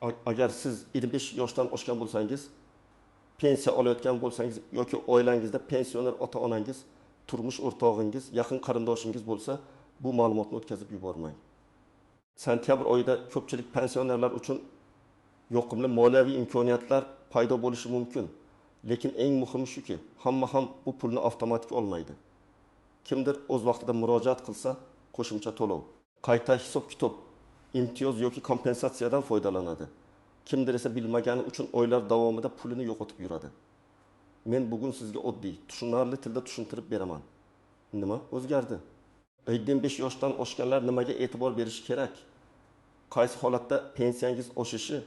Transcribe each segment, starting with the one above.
Agar siz 25 yoshdan oshgan bo'lsangiz, pensiya olayotgan bo'lsangiz yoki oilangizda pensioner ota-onangiz, turmush o'rtog'ingiz, yaqin qarindoshingiz bo'lsa, bu ma'lumotni o'tkazib yubormang. Sentyabr oyida ko'pchilik pensionerlar uchun yoqimli moliyaviy imkoniyatlar paydo bo'lishi mumkin. Lekin eng muhimi shuki, hamma ham bu pulni avtomatik olmaydi. Kimdir o'z vaqtida murojaat qilsa, qo'shimcha to'lov, qayta hisob-kitob, imtiyoz yoki kompensatsiyadan foydalanadi. Kimdir esa bilmagani uchun oylar davomida pulini yo'qotib yuradi. Men bugun sizga oddiy, tushunarli tilda tushuntirib beraman. Nima o'zgardi? 55 yoshdan oshganlar nimaga e'tibor berishi kerak? Qaysi holatda pensiyangiz oshishi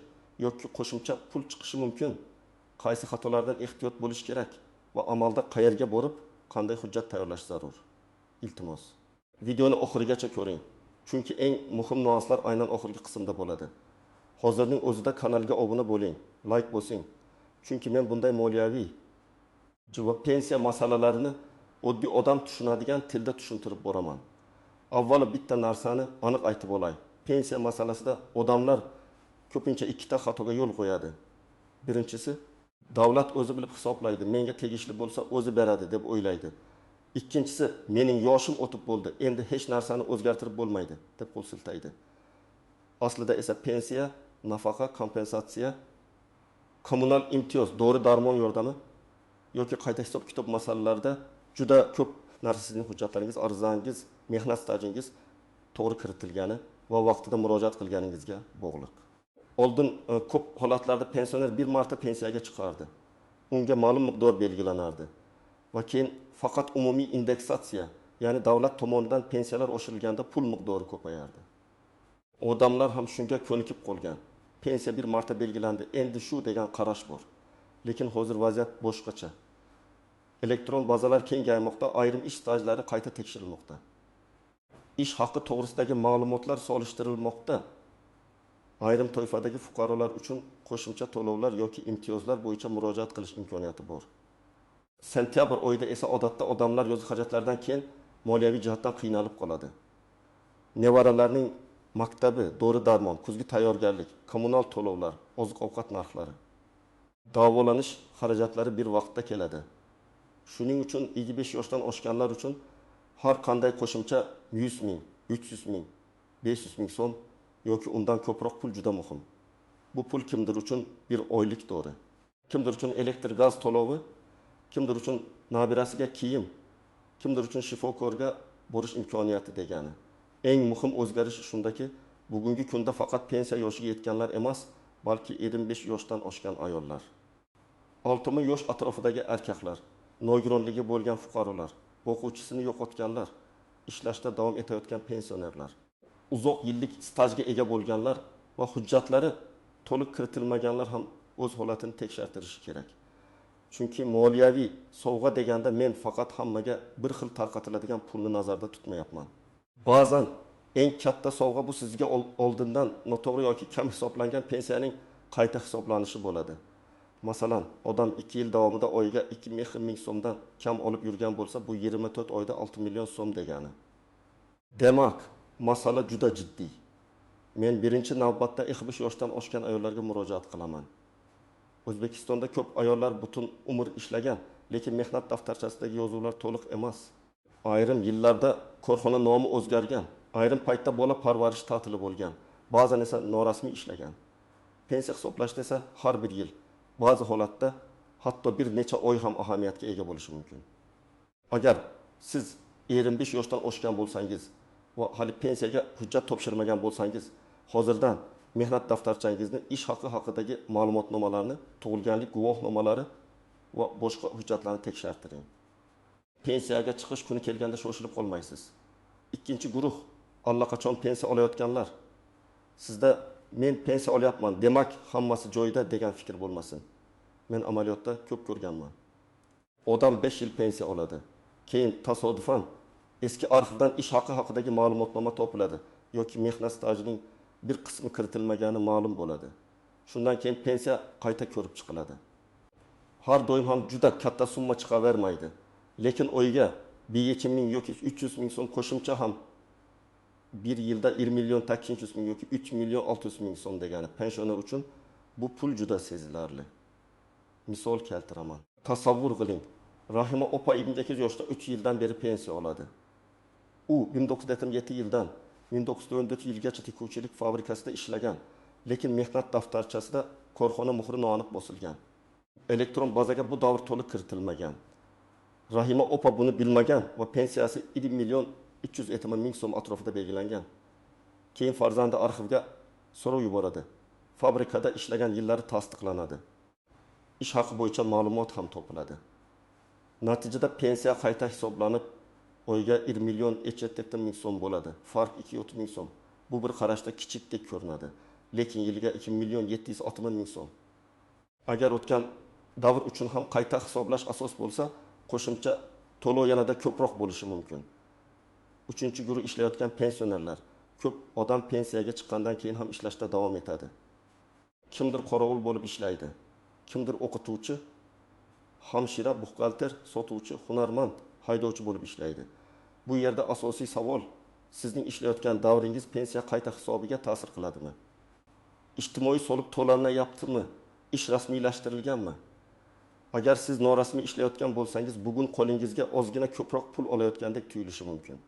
yoki qo'shimcha pul chiqishi mumkin? Qaysi xatolardan ehtiyot bo'lish kerak va amalda qayerga borib, qanday hujjat tayyorlash zarur? Iltimos, videoni oxirigacha ko'ring. Chunki eng muhim nüanslar aynan oxirgi qismda bo'ladi. Hozirning o'zida kanalga obuna bo'ling, like bosing. Chunki men bunday moliyaviy va pensiya masalalarini oddiy odam tushunadigan tilda tushuntirib boraman. Avvalo bitta narsani aniq aytib olay. Pensiya masalasida odamlar ko'pincha ikkita xatoga yo'l qo'yadi. Birinchisi, davlat o'zi bilib hisoblaydi, menga tegishli bo'lsa o'zi beradi deb o'ylaydi. Ikkinchisi, mening yoshim o'tib bo'ldi, endi hech narsani o'zgartirib bo'lmaydi deb qo'l siltaydi. Aslida esa pensiya, nafaqa, kompensatsiya, kommunal imtiyoz, dori darmon yordami yoki qayta hisob-kitob masalalarida juda ko'p narsa sizning hujjatlaringiz, arizangiz, mehnat stajingiz to'g'ri kiritilgani va vaqtida murojaat qilganingizga bog'liq. Oldin ko'p holatlarda pensioner bir marta pensiyaga chiqardi. Unga ma'lum miqdor belgilanardi. Va keyin faqat umumiy indeksatsiya, ya'ni davlat tomonidan pensiyalar oshirilganda pul miqdori ko'payardi. Odamlar ham shunga ko'nikib qolgan. Pensiya bir marta belgilandi, endi shu degan qarash bor. Lekin hozir vaziyat boshqacha. Elektron bazalar kengaymoqda, ayrim ish stajlari qayta tekshirilmoqda. Ish haqi to'g'risidagi ma'lumotlar solishtirilmoqda. Ayrim toifadagi fuqarolar uchun qo'shimcha to'lovlar yoki imtiyozlar bo'yicha murojaat qilish imkoniyati bor. Sentyabr oyida esa odatda odamlar yozgi xarajatlardan keyin moliyaviy jihatdan qiynalib qoladi. Nevaralarning maktabi, dori-darmon, kuzgi tayyorgarlik, kommunal to'lovlar, oziq-ovqat narxlari, davolanish xarajatlari bir vaqtda keladi. Shuning uchun 55 yoshdan oshganlar uchun har qanday qo'shimcha 100 ming, 300 ming, 500 ming so'm yoki undan ko'proq pul juda muhim. Bu pul kimdir uchun bir oylik dori, kimdir uchun elektr gaz to'lovi, kimdir uchun nabirasiga kiyim, kimdir uchun shifokorga borish imkoniyati degani. Eng muhim o'zgarish shundaki, bugungi kunda faqat pensiya yoshiga yetganlar emas, balki 55 yoshdan oshgan ayollar, 60 yosh atrofidagi erkaklar, nogironligi bo'lgan fuqarolar, o'quvchisini yo'qotganlar, ishlashda davom etayotgan pensionerlar, uzoq yillik stajga ega bo'lganlar va hujjatlari to'liq kiritilmaganlar ham o'z holatini tekshirtirishi kerak. Chunki moliyaviy sovg'a deganda men faqat hammaga bir xil tarqatiladigan pulni nazarda tutmayapman. Ba'zan eng katta sovg'a bu sizga oldindan noto'g'ri yoki kam hisoblangan pensiyaning qayta hisoblanishi bo'ladi. Masalan, odam 2 yil davomida oyiga 2,5 ming so'mdan kam olib yurgan bo'lsa, bu 24 oyda 6 million so'm degani. Demak, masala juda jiddiy. Men birinchi navbatda 55 yoshdan oshgan ayollarga murojaat qilaman. O'zbekistonda ko'p ayollar butun umr ishlagan, lekin mehnat daftarchasidagi yozuvlar to'liq emas. Ayrim yillarda korxona nomi o'zgargan, ayrim paytda bola parvarish ta'tili bo'lgan, ba'zan esa norasmiy ishlagan. Pensiya hisoblashda esa har bir yil, ba'zi holatda hatto bir necha oy ham ahamiyatga ega bo'lishi mumkin. Agar siz 55 yoshdan oshgan bo'lsangiz va hali pensiyaga hujjat topshirmagan bo'lsangiz, hozirdan mehnat daftarchangizni, ish haqi haqidagi ma'lumotnomalarni, tug'ilganlik guvohnomalari va boshqa hujjatlarni tekshirtiring. Pensiyaga chiqish kuni kelganda shoshilib qolmaysiz. Ikkinchi guruh, allaqachon pensiya olayotganlar. Sizda men pensiya olyapman, demak hammasi joyida degan fikr bo'lmasin. Men amaliyotda ko'p ko'rganman. Odam 5 yil pensiya oladi. Keyin tasodifan eski arxivdan ish haqi haqidagi ma'lumotnoma topiladi yoki mehnat stajining bir qismi kiritilmagani ma'lum bo'ladi. Shundan keyin pensiya qayta ko'rib chiqiladi. Har doim ham juda katta summa chiqavermaydi. Lekin oyiga 1,5 ming yoki 300 ming so'm qo'shimcha ham Bir yilda 1 million 800 ming yoki 3 million 600 ming so'm degani. Pensioner uchun bu pul juda sezilarli. Misol keltiraman. Tasavvur qiling. Rahima opa 28 yoshda 3 yildan beri pensiya oladi. U 1977 yildan 1994 yilgacha tikuvchilik fabrikasida ishlagan, lekin mehnat daftarchasida korxona muhri noaniq bosilgan. Elektron bazaga bu davr to'liq kiritilmagan. Rahima opa buni bilmagan va pensiyasi 1 million 370 ming so'm atrofida belgilangan. Keyin farzandi arxivga so'rov yuboradi. Fabrikada ishlagan yillari tasdiqlanadi. Ish haqi bo'yicha ma'lumot ham topiladi. Natijada pensiya qayta hisoblanib, oyga 1 million 370 ming so'm bo'ladi. Farq 230 ming so'm. Bu bir qarashda kichikdek ko'rinadi, lekin yiliga 2 million 760 ming so'm. Agar o'tgan davr uchun ham qayta hisoblash asos bo'lsa, qo'shimcha to'lov yanada ko'proq bo'lishi mumkin. Uchinchi guruh ishlayotgan pensionerlar. Ko'p odam pensiyaga chiqqandan keyin ham ishlashda davom etadi. Kimdir qorovul bo'lib ishlaydi, kimdir o'qituvchi, hamshira, buxgalter, sotuvchi, hunarmand, haydovchi bo'lib ishlaydi. Bu yerda asosiy savol, sizning ishlayotgan davringiz pensiya qayta hisobiga ta'sir qiladimi? Ijtimoiy soliq to'lanyaptimi? Ish rasmiylashtirilganmi? Agar siz norasmiy ishlayotgan bo'lsangiz, bugun qo'lingizga ozgina ko'proq pul olayotgandek tuyulishi mumkin.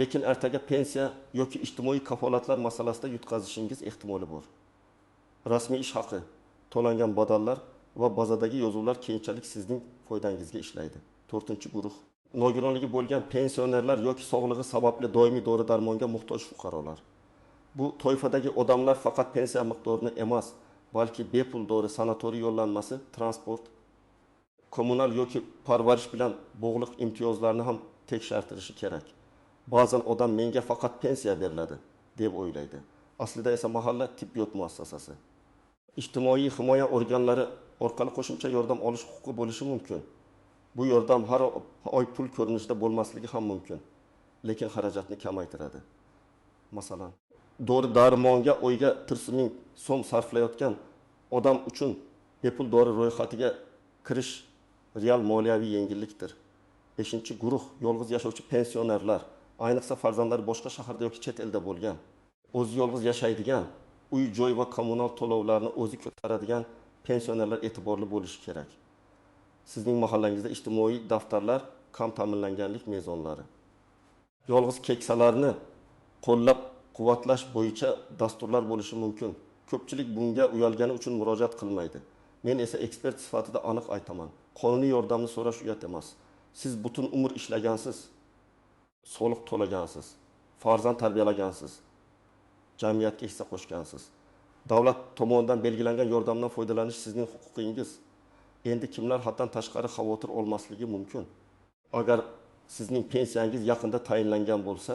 Lekin ertaga pensiya yoki ijtimoiy kafolatlar masalasida yutqazishingiz ehtimoli bor. Rasmiy ish haqi, to'langan badallar va bazadagi yozuvlar keyinchalik sizning foydangizga ishlaydi. To'rtinchi guruh nogironligi bo'lgan pensionerlar yoki sog'lig'i sababli doimiy dori-darmonga muhtoj fuqarolar. Bu toifadagi odamlar faqat pensiya miqdorini emas, balki bepul dori, sanatoriy yo'llanmasi, transport, kommunal yoki parvarish bilan bog'liq imtiyozlarni ham tekshirtirishi kerak. Ba'zan odam menga faqat pensiya beriladi deb o'ylaydi. Aslida esa mahalla tibbiyot muassasasi. Ijtimoiy himoya organlari orqali qo'shimcha yordam olish huquqi bo'lishi mumkin. Bu yordam har oy pul ko'rinishida bo'lmasligi ham mumkin, lekin xarajatni kamaytiradi. Masalan, dori-darmonga oyga 40 ming so'm sarflayotgan odam uchun bepul dori ro'yxatiga kirish real moliyaviy yengillikdir. 5-guruh yolg'iz yashovchi pensionerlar, ayniqsa farzandlari boshqa shaharda yoki chet elda bo'lgan, o'zi yolg'iz yashaydigan, uy, joy va kommunal to'lovlarni o'zi ko'taradigan pensionerlar e'tiborli bo'lishi kerak. Sizning mahallangizda ijtimoiy daftarlar, kam ta'minlanganlik mezonlari, yolg'iz keksalarni qo'llab-quvvatlash bo'yicha dasturlar bo'lishi mumkin. Ko'pchilik bunga uyalgani uchun murojaat qilmaydi. Men esa ekspert sifatida aniq aytaman. Qonuniy yordamni so'rash uyat emas. Siz butun umr ishlagansiz, soliq to'lagansiz, farzand tarbiyalagansiz, jamiyatga hissa qo'shgansiz. Davlat tomonidan belgilangan yordamdan foydalanish sizning huquqingiz. Endi kimlar haddan tashqari xavotir olmasligi mumkin? Agar sizning pensiyangiz yaqinda tayinlangan bo'lsa,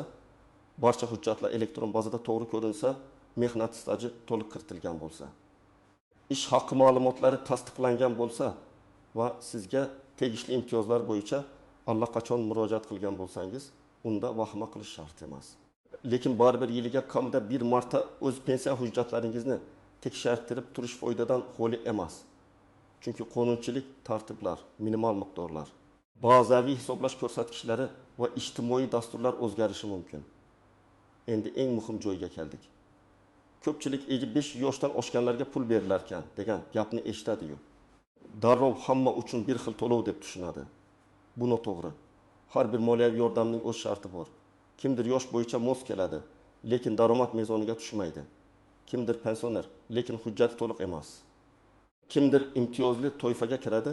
barcha hujjatlar elektron bazada to'g'ri ko'rinsa, mehnat staji to'liq kiritilgan bo'lsa, ish haqi ma'lumotlari tasdiqlangan bo'lsa va sizga tegishli imtiyozlar bo'yicha allaqachon murojaat qilgan bo'lsangiz, unda vahima qilish shart emas. Lekin baribir yiliga kamida bir marta o'z pensiya hujjatlaringizni tekshirtirib turish foydadan xoli emas. Chunki qonunchilik, tartiblar, minimal miqdorlar, bazaviy hisoblash ko'rsatkichlari va ijtimoiy dasturlar o'zgarishi mumkin. Endi eng muhim joyga keldik. Ko'pchilik 55 yoshdan oshganlarga pul berilarkan degan gapni eshitadi-yu, darrov hamma uchun bir xil to'lov deb tushunadi. Bu noto'g'ri. Har bir moliyaviy yordamning o'z sharti bor. Kimdir yosh bo'yicha mos keladi, lekin daromad mezoniga tushmaydi. Kimdir pensioner, lekin hujjati to'liq emas. Kimdir imtiyozli toifaga kiradi,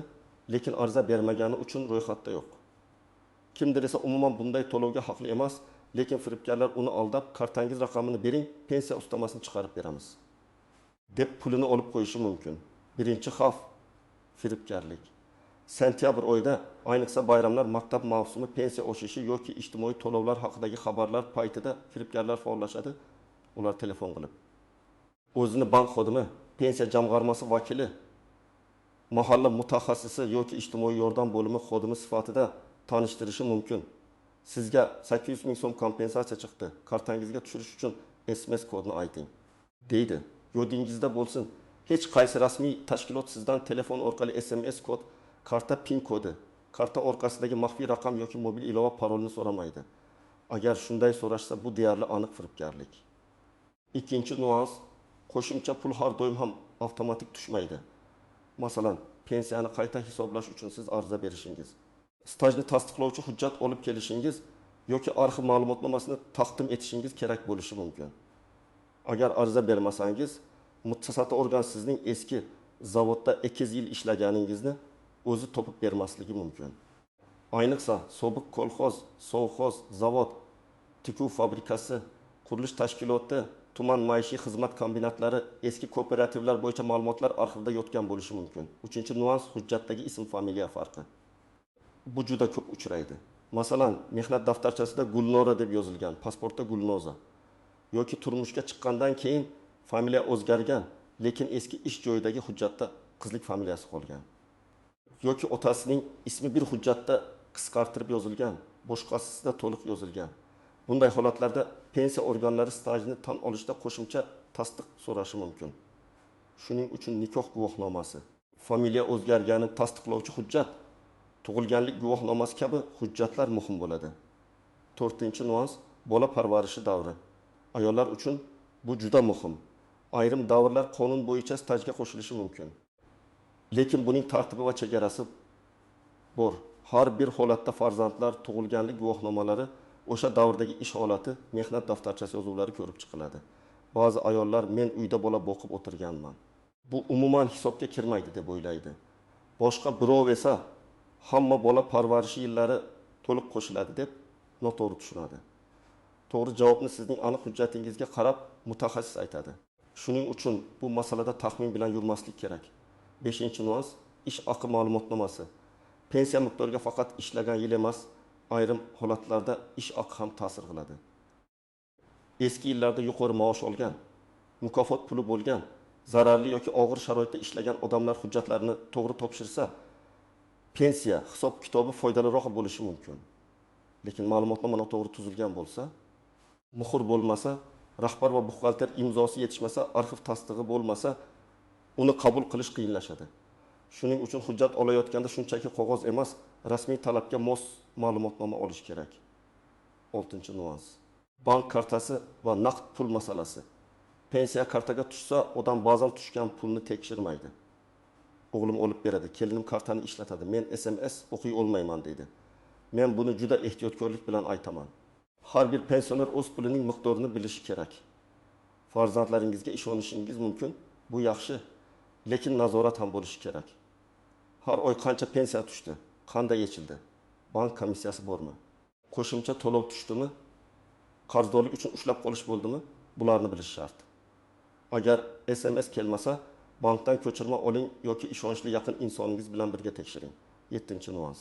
lekin arza bermagani uchun ro'yxatda yo'q. Kimdir esa umuman bunday to'lovga haqli emas, lekin firibgarlar uni aldab, kartangiz raqamini bering, pensiya ustamasini chiqarib beramiz deb pulini olib qo'yishi mumkin. Birinchi xavf firibgarlik. Sentyabr oyida, ayniqsa bayramlar, maktab mavsumi, pensiya oshishi yoki ijtimoiy to'lovlar haqidagi xabarlar paytida firibgarlar faollashadi. Ular telefon qilib, o'zini bank xodimi, pensiya jamg'armasi vakili, mahalla mutaxassisi yoki ijtimoiy yordam bo'limi xodimi sifatida tanishtirishi mumkin. Sizga 800 ming so'm kompensatsiya chiqdi, kartangizga tushirish uchun SMS kodini ayting, deydi. Yodingizda bo'lsin, hech qaysi rasmiy tashkilot sizdan telefon orqali SMS kod, karta PIN kodi, karta orqasidagi maxfiy raqam yoki mobil ilova parolini so'ramaydi. Agar shunday so'rashsa, bu deyarli aniq firibgarlik. Ikkinchi nyuans: qo'shimcha pul har doim ham avtomatik tushmaydi. Masalan, pensiyani qayta hisoblash uchun siz ariza berishingiz, stajni tasdiqlovchi hujjat olib kelishingiz yoki arxiv ma'lumotnomasini taqdim etishingiz kerak bo'lishi mumkin. Agar ariza bermasangiz, mutasaddi organ sizning eski zavodda 2 yil ishlaganingizni o'zi topib bermasligi mumkin. Ayniqsa, sobiq kolxoz, sovxoz, zavod, tikuv fabrikasi, qurilish tashkiloti, tuman maishiy xizmat kombinatlari, eski kooperativlar bo'yicha ma'lumotlar arxivda yotgan bo'lishi mumkin. Uchinchi nyuans: hujjatdagi ism familiya farqi. Bu juda ko'p uchraydi. Masalan, mehnat daftarchasida Gulnora deb yozilgan, pasportda Gulnoza. Yoki turmushga chiqqandan keyin familiya o'zgargan, lekin eski ish joyidagi hujjatda qizlik familiyasi qolgan. Yoki otasining ismi bir hujjatda qisqartirib yozilgan, boshqasida to'liq yozilgan. Bunday holatlarda pensiya organlari stajni tan olishda qo'shimcha tasdiq so'rashi mumkin. Shuning uchun nikoh guvohnomasi, familiya o'zgarganini tasdiqlovchi hujjat, tug'ilganlik guvohnomasi kabi hujjatlar muhim bo'ladi. To'rtinchi nyuans: bola parvarishi davri. Ayollar uchun bu juda muhim. Ayrim davrlar qonun bo'yicha stajga qo'shilishi mumkin. Lekin buning tartibi va chegarasi bor. Har bir holatda farzandlar tug'ilganlik guvohnomalari, o'sha davrdagi ish holati, mehnat daftarchasi yozuvlari ko'rib chiqiladi. Ba'zi ayollar men uyda bola boqib o'tirganman, bu umuman hisobga kirmaydi deb o'ylaydi. Boshqa birov esa hamma bola parvarishi yillari to'liq qo'shiladi deb noto'g'ri tushunadi. To'g'ri javobni sizning aniq hujjatingizga qarab mutaxassis aytadi. Shuning uchun bu masalada taxmin bilan yurmaslik kerak. Beshinchi nyuans: ish haqi ma'lumotnomasi. Pensiya miqdoriga faqat ishlagan yil emas, ayrim holatlarda ish haqi ham ta'sir qiladi. Eski yillarda yuqori maosh olgan, mukofot puli bo'lgan, zararli yoki og'ir sharoitda ishlagan odamlar hujjatlarini to'g'ri topshirsa, pensiya hisob kitobi foydaliroq bo'lishi mumkin. Lekin ma'lumotnoma noto'g'ri tuzilgan bo'lsa, muhr bo'lmasa, rahbar va buxgalter imzosi yetishmasa, arxiv tasdig'i bo'lmasa, uni qabul qilish qiyinlashadi. Shuning uchun hujjat olayotganda shunchaki qog'oz emas, rasmiy talabga mos ma'lumotnoma olish kerak. Oltinchi nyuans: bank kartasi va naqd pul masalasi. Pensiya kartaga tushsa, odam ba'zan tushgan pulni tekshirmaydi. O'g'lim olib beradi, kelinim kartani ishlatadi, men SMS o'qiy olmayman deydi. Men buni juda ehtiyotkorlik bilan aytaman. Har bir pensioner o'z pulining miqdorini bilishi kerak. Farzandlaringizga ishonishingiz mumkin, bu yaxshi, lekin nazorat ham bo'lishi kerak. Har oy qancha pensiya tushdi, qanday yechildi, bank komissiyasi bormi, qo'shimcha to'lov tushdimi, qarzdorlik uchun ushlab qolish bo'ldimi, bularni bilish shart. Agar SMS kelmasa, bankdan ko'chirma oling yoki ishonchli yaqin insoningiz bilan birga tekshiring. Yettinchi nyuans: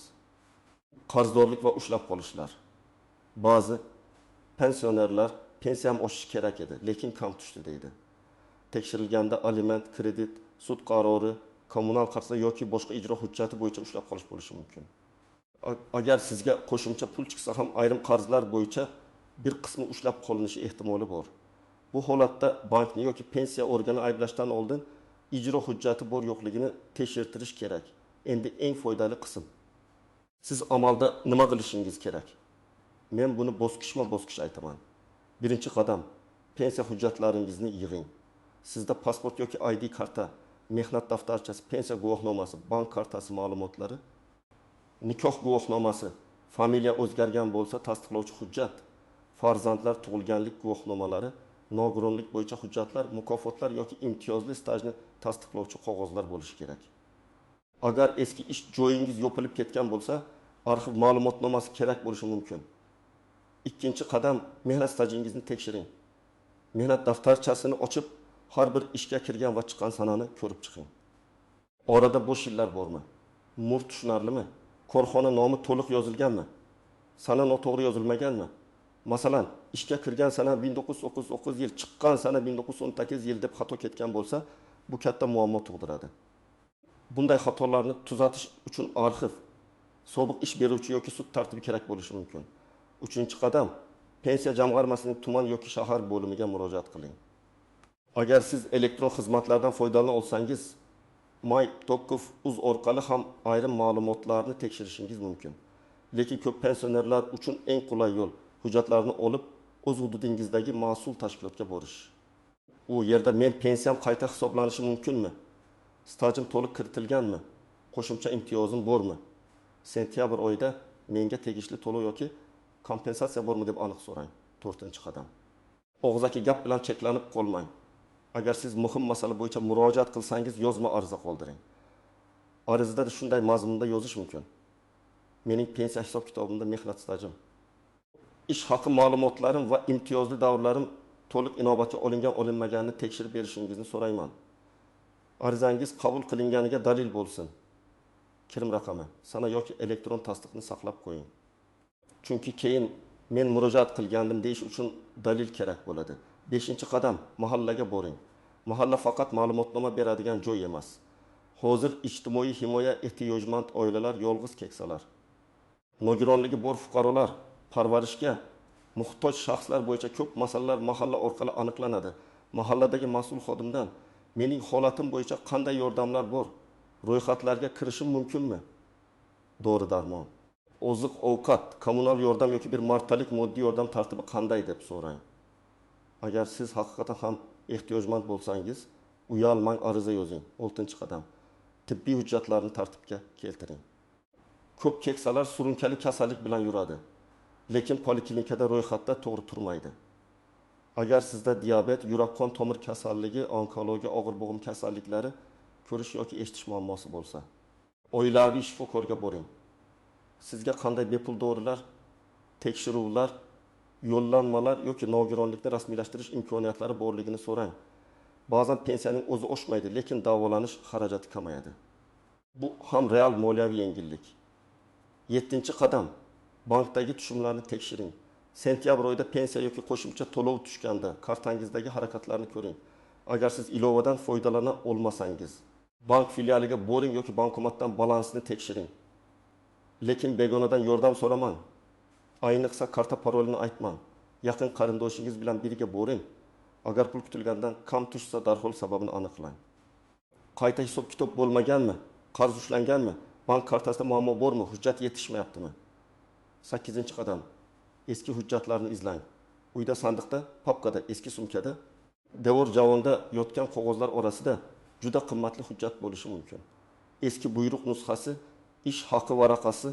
qarzdorlik va ushlab qolishlar. Ba'zi pensionerlar pensiyam oshishi kerak edi, lekin kam tushdi deydi. Tekshirilganda aliment, kredit, sud qarori, kommunal qarzlar yoki boshqa ijro hujjati bo'yicha ushlab qolish bo'lishi mumkin. Agar sizga qo'shimcha pul chiqsa ham ayrim qarzlar bo'yicha bir qismi ushlab qolinishi ehtimoli bor. Bu holatda bankni yoki pensiya organi ayblashdan oldin ijro hujjati bor yo'qligini tekshirtirish kerak. Endi eng foydali qism. Siz amalda nima qilishingiz kerak? Men buni bosqichma-bosqich aytaman. Birinchi qadam: pensiya hujjatlaringizni yig'ing. Sizda pasport yoki ID karta, mehnat daftarchasi, pensiya guvohnomasi, bank kartasi ma'lumotlari, nikoh guvohnomasi, familiya o'zgargan bo'lsa tasdiqlovchi hujjat, farzandlar tug'ilganlik guvohnomalari, nogironlik bo'yicha hujjatlar, mukofotlar yoki imtiyozli stajni tasdiqlovchi qog'ozlar bo'lishi kerak. Agar eski ish joyingiz yopilib ketgan bo'lsa, arxiv ma'lumotnomasi kerak bo'lishi mumkin. Ikkinchi qadam: mehnat stajingizni tekshiring. Mehnat daftarchasini ochib, har bir ishga kirgan va chiqqan sanani ko'rib chiqing. Orada bo'sh yillar bormi? Mur tushunarlimi? Korxona nomi to'liq yozilganmi? Sana noto'g'ri yozilmaganmi? Masalan, ishga kirgan sana 1999 yil, chiqqan sana 1918 yil deb xato ketgan bo'lsa, bu katta muammo tug'diradi. Bunday xatolarni tuzatish uchun arxiv, sobiq ish beruvchi yoki sud tartibi kerak bo'lishi mumkin. Uchinchi qadam: pensiya jamg'armasining tuman yoki shahar bo'limiga murojaat qiling. Agar siz elektron xizmatlardan foydalana olsangiz, my.gov.uz orqali ham ayrim ma'lumotlarni tekshirishingiz mumkin. Lekin ko'p pensionerlar uchun eng qulay yo'l Hujjatlarni olib, o'z hududingizdagi mas'ul tashkilotga borish. U yerda men pensiyam qayta hisoblanishi mumkinmi? Stajim to'liq kiritilganmi? Qo'shimcha imtiyozim bormi? Sentyabr oyida menga tegishli to'lov yoki kompensatsiya bormi deb aniq so'rang. 4-qadam. Og'zaki gap bilan cheklanib qolmang. Agar siz muhim masala bo'yicha murojaat qilsangiz, yozma ariza qoldiring. Arizada shunday mazmunda yozish mumkin. Mening pensiya hisob kitobimda mehnat stajim, ish haqi ma'lumotlarim va imtiyozli davrlarim to'liq inobatga olingan olinmaganini tekshirib berishingizni so'rayman. Arizangiz qabul qilinganiga dalil bo'lsin. Kirim raqami, sana yoki elektron tasdiqni saqlab qo'ying. Chunki keyin men murojaat qilgandim deyish uchun dalil kerak bo'ladi. 5-qadam. Mahallaga boring. Mahalla faqat ma'lumotnoma beradigan joy emas. Hozir ijtimoiy himoya ehtiyojmand oilalar, yolg'iz keksalar, nogironligi bor fuqarolar, parvarishga muhtoj shaxslar bo'yicha ko'p masalalar mahalla orqali aniqlanadi. Mahalladagi mas'ul xodimdan mening holatim bo'yicha qanday yordamlar bor? Ro'yxatlarga kirishim mumkinmi? Dori darmon, oziq ovqat, kommunal yordam yoki bir martalik moddiy yordam tartibi qanday deb so'rang. Agar siz haqiqatan ham ehtiyojmand bo'lsangiz, uyalmang, ariza yozing. 6-qadam. Tibbiy hujjatlarni tartibga keltiring. Ko'p keksalar surunkali kasallik bilan yuradi, lekin poliklinikada ro'yxatda to'g'ri turmaydi. Agar sizda diabet, yurak-qon tomir kasalligi, onkologiya, og'ir bo'g'im kasalliklari, ko'rish yoki eshitish muammosi bo'lsa, oilaviy shifokorga boring. Sizga qanday bepul dorilar, tekshiruvlar, yo'llanmalar yoki nogironlikni rasmiylashtirish imkoniyatlari borligini so'rang. Ba'zan pensiyaning o'zi oshmaydi, lekin davolanish xarajati kamayadi. Bu ham real moliyaviy yengillik. 7-qadam. Bankdagi tushumlarni tekshiring. Sentyabr oyida pensiya yoki qo'shimcha to'lov tushganda kartangizdagi harakatlarni ko'ring. Agar siz ilovadan foydalana olmasangiz, bank filialiga boring yoki bankomatdan balansni tekshiring. Lekin begonadan yordam so'ramang. Ayniqsa karta parolini aytmang. Yaqin qarindoshingiz bilan birga boring. Agar pul kutilgandan kam tushsa, darhol sababini aniqlang. Qayta hisob kitob bo'lmaganmi? Qarz ushlanganmi? Bank kartasida muammo bormi? Hujjat yetishmayaptimi? 8-qadam. Eski hujjatlarni izlang. Uyda sandiqda, papkada, eski sumkada, devor javonda yotgan qog'ozlar orasida juda qimmatli hujjat bo'lishi mumkin. Eski buyruq nusxasi, ish haqi varaqasi,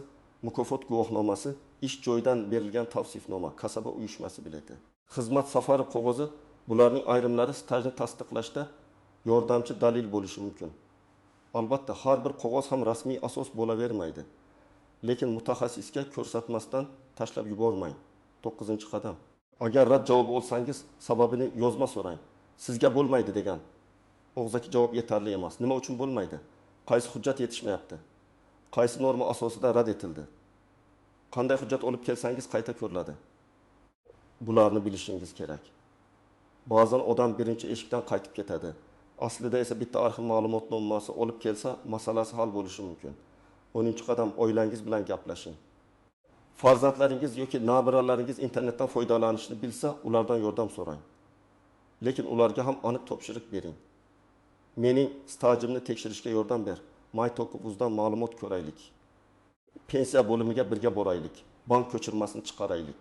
mukofot guvohnomasi, ish joyidan berilgan tavsifnoma, kasaba uyushmasi bileti, xizmat safari qog'ozi, bularning ayrimlari stajni tasdiqlashda yordamchi dalil bo'lishi mumkin. Albatta, har bir qog'oz ham rasmiy asos bo'lavermaydi. Lekin mutaxassisga ko'rsatmasdan tashlab yubormang. 9-qadam. Agar rad javobi olsangiz, sababini yozma so'rang. Sizga bo'lmaydi degan og'zaki javob yetarli emas. Nima uchun bo'lmaydi? Qaysi hujjat yetishmayapti? Qaysi norma asosida rad etildi? Qanday hujjat olib kelsangiz qayta ko'riladi. Bularni bilishingiz kerak. Ba'zan odam birinchi eshikdan qaytib ketadi. Aslida esa bitta arxiv ma'lumotnomasi olib kelsa, masalasi hal bo'lishi mumkin. 10-qadam. Oilangiz bilan gaplashing. Farzandlaringiz yoki nabiralaringiz internetdan foydalanishni bilsa, ulardan yordam so'rang. Lekin ularga ham aniq topshiriq bering. Mening stajimni tekshirishga yordam ber. My.uzdan ma'lumot ko'raylik. Pensiya bo'limiga birga boraylik. Bank ko'chirmasini chiqaraylik.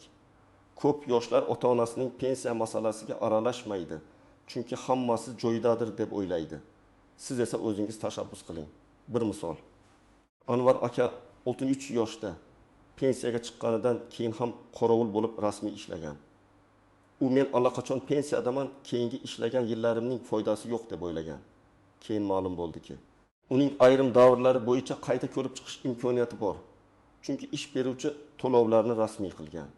Ko'p yoshlar ota-onasining pensiya masalasiga aralashmaydi. Chunki hammasi joyidadir deb o'ylaydi. Siz esa o'zingiz tashabbus qiling. Bir misol. Anvar aka 63 yoshda pensiyaga chiqqanidan keyin ham qorovul bo'lib rasmiy ishlagan. U men allaqachon pensiyadaman, keyingi ishlagan yillarimning foydasi yo'q deb o'ylagan. Keyin ma'lum bo'ldiki, uning ayrim davrlari bo'yicha qayta ko'rib chiqish imkoniyati bor. Chunki ish beruvchi to'lovlarni rasmiy qilgan.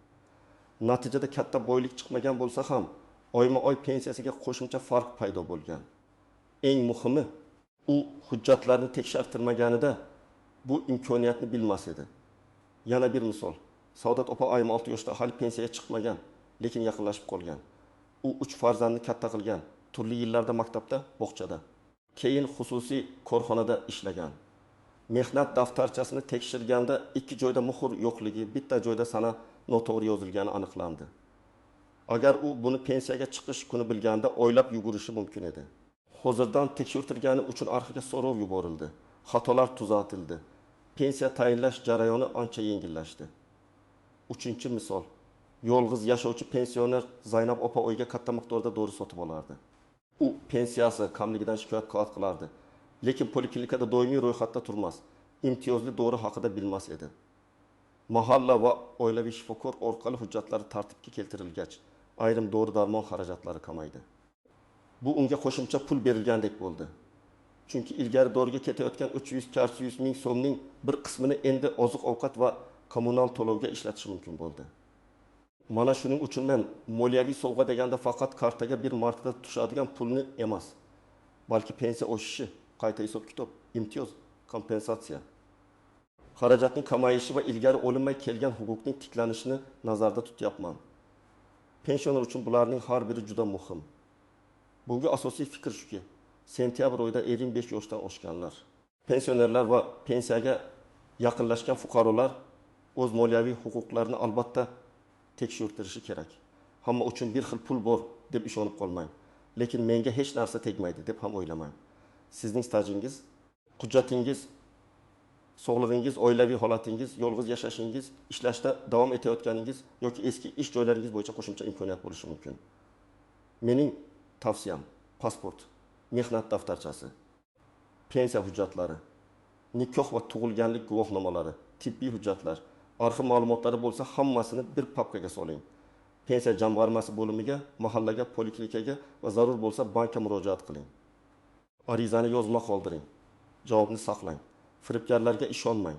Natijada katta boylik chiqmagan bo'lsa ham, oyma-oy pensiyasiga qo'shimcha farq paydo bo'lgan. Eng muhimi, u hujjatlarni tekshirtirmaganida bu imkoniyatni bilmas edi. Yana bir misol. Saodat opa 56 yoshda, hali pensiyaga chiqmagan, lekin yaqinlashib qolgan. U 3 farzandni katta qilgan, turli yillarda maktabda, bog'chada, keyin xususiy korxonada ishlagan. Mehnat daftarchasini tekshirganda 2 joyda muhr yo'qligi, bitta joyda sana noto'g'ri yozilgani aniqlandi. Agar u buni pensiyaga chiqish kuni bilganda oylab yugurishi mumkin edi. Hozirdan tekshirtirgani uchun arxivga so'rov yuborildi. Xatolar tuzatildi. Pensiya tayinlash jarayoni ancha yengillashdi. 3-misol. Yolg'iz yashovchi pensioner Zaynab opa uyga katta miqdorda dori sotib olardi. U pensiyasi kamligidan shikoyat qilardi, lekin poliklinikada doimiy ro'yxatda turmas, imtiyozli dori haqida bilmas edi. Mahalla va oilaviy shifokor orqali hujjatlari tartibga keltirilgach, ayrim dori-darmon xarajatlari kamaydi. Bu unga qo'shimcha pul berilgandek bo'ldi. Chunki ilgari doriga ketayotgan 300-400 ming so'mning bir qismini endi oziq-ovqat va kommunal to'lovga ishlatishi mumkin bo'ldi. Mana shuning uchun men moliyaviy sovg'a deganda faqat kartaga bir martada tushadigan pulni emas, balki pensiya oshishi, qayta hisob-kitob, imtiyoz, kompensatsiya, xarajatning kamayishi va ilgari olinmay kelgan huquqning tiklanishini nazarda tutyapman. Pensioner uchun bularning har biri juda muhim. Bunga asosiy fikr shuki, sentyabr oyida 55 yoshdan oshganlar, pensionerlar va pensiyaga yaqinlashgan fuqarolar o'z moliyaviy huquqlarini albatta tekshirtirishi kerak. Hamma uchun bir xil pul bor deb ishonib qolmang. Lekin menga hech narsa tegmaydi deb ham o'ylamang. Sizning stajingiz, hujjatingiz, sog'lig'ingiz, oilaviy holatingiz, yolg'iz yashashingiz, ishlashda davom etayotganingiz yoki eski ish joylaringiz bo'yicha qo'shimcha imkoniyat bo'lishi mumkin. Mening tavsiyam pasport, mehnat daftarchasi, pensiya hujjatlari, nikoh va tug'ilganlik guvohnomalari, tibbiy hujjatlar, arxiv ma'lumotlari bo'lsa hammasini bir papkaga soling. Pensiya jamg'armasi bo'limiga, mahallaga, poliklinikaga va zarur bo'lsa bankka murojaat qiling. Arizani yozma qoldiring. Javobni saqlang. Firibgarlarga ishonmang.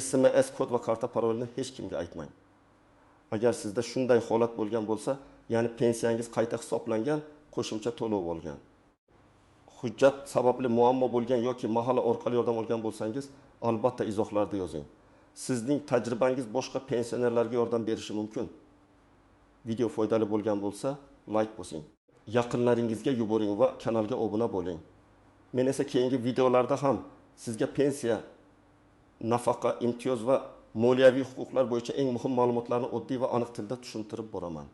SMS kod va karta parolini hech kimga aytmang. Agar sizda shunday holat bo'lgan bo'lsa, ya'ni pensiyangiz qayta hisoblangan, qo'shimcha to'lov olgan, hujjat sababli muammo bo'lgan yoki mahalla orqali yordam olgan bo'lsangiz, albatta izohlarda yozing. Sizning tajribangiz boshqa pensionerlarga yordam berishi mumkin. Video foydali bo'lgan bo'lsa, like bosing. Yaqinlaringizga yuboring va kanalga obuna bo'ling. Men esa keyingi videolarda ham sizga pensiya, nafaqa, imtiyoz va moliyaviy huquqlar bo'yicha eng muhim ma'lumotlarni oddiy va aniq tilda tushuntirib boraman.